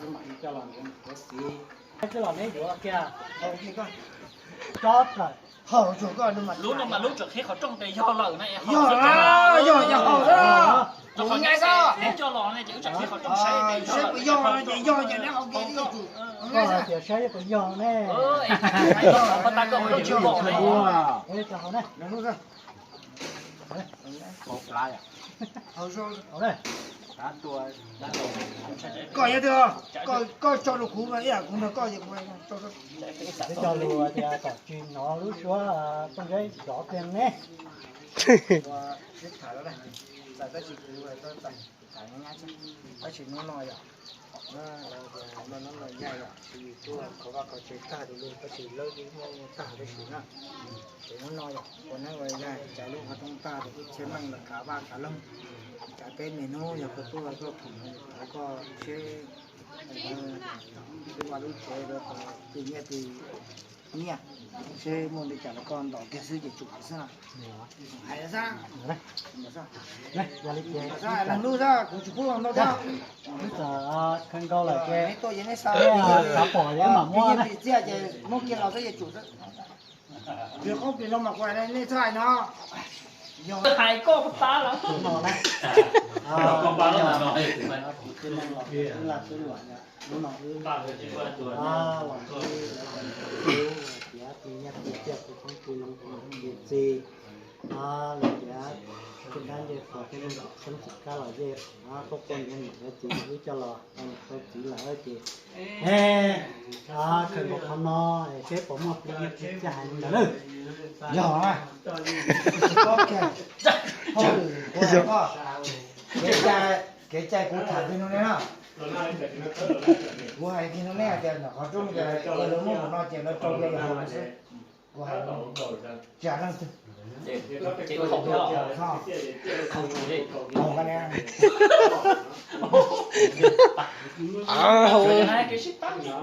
wb mam li coj los ntawd mus yuav xwb. Tsis los neb yuav kiag. Tsob plaws. Lub no mas lub tseem qhib qhov rooj ces yog lawm na. Yog, yog, yog haus xwb. Neb coj los ne ces wb tseem qhib qhov rooj saib ces yog, yog ces neb haus kiag. Koj hais tias saib puas yog ne. Koj yog twg? Koj tso rau kuv, ib yam kuv nrog koj. Peb cog lus tias kom tsis hnov lub suab Tooj Zeb zov kiag ne. Tab sis hnub no yom, no no no yaig yom, tsis yus tuaj kho vaj kho tsev tag li, tab sis lawv li muaj tag tab sis na. Ces hnub no yom, ua neeb ua yaig, cas lub qhov rooj tag, wb txhiaj meej los kav vaj kav loog. Cas peb me hnub yog koj tuaj koj khoom thov koj seb wb vaj lub tsev rau qhov plig nyiaj plig nyiaj, seb muaj li cas los koj ntaus kiag xwb ces tsum xwb no. Hais xwb. Yog li ces leej lub xwb, kuv tsis pub ntau thiab. Wb txawm khaws nkaus lawm ces neb tuaj ces neb xav, neb xav pom ces wb mam muab na. Txiaj ces muab kiag los xwb ces tsum xwb. Plig qoob plig loo mas kuv hais nej txhob hais no. Hais koj pab los no na. Kuv twb leej los twb laj twb luam, hnub no wb los wb tiav tus nyiaj tus txiaj tus phooj ywg los tus txiv, los tiav tus dab nce qhov thiab neeg txheeb tsis kab los yeej, koj poj niam niam tus txiv wb coj los tau niam tau txiv lawm ces, khaws nkaus qhov no seb puas muaj tus nyiaj tus txiaj hais li ntawd na. Yog, kev cai kuv tham li no ne na, kuv hais li no ne tias ntawm qhov rooj tias lawv muab mus no ces lawv rau kiag yog hauv xwb. Kuv hais tsis hais leej twg. Hauv no twb pab li na.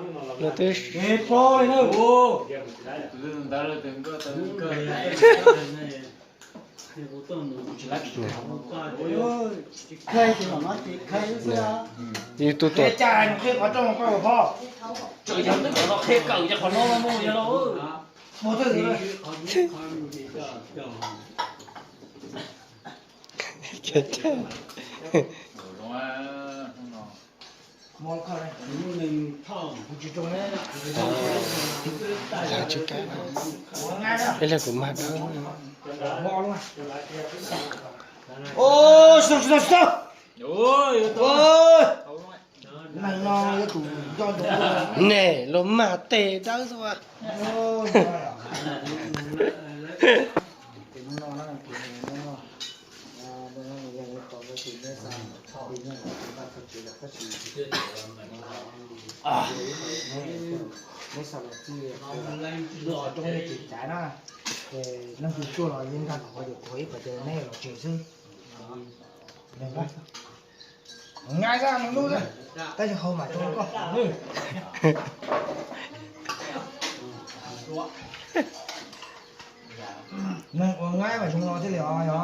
Ib tug tuam. Ib leeg kuv mag dawb. Nim no yuav tsum nco ntsoov. Nej los mag tej dawb xwb as. Neb xav los txij qhov rooj nej tsis caiv na, ces leej twg tuaj los yeej nkag qhov yuav tuag ib qhov ces nej los tsev xwb. Nqaij xwb, nws lub xwb, tab sis hau mam coj koj. Neeg ua nqaij mas zoo no thiaj li os yog.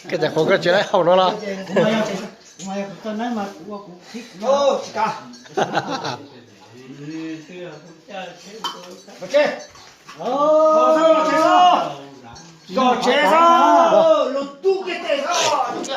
Koj cov qhuav koj tsis laib haus no los? Tsis tas. Los tsev. Los tsev xwb. Los tsev xwb. Los tub kiag tes xwb.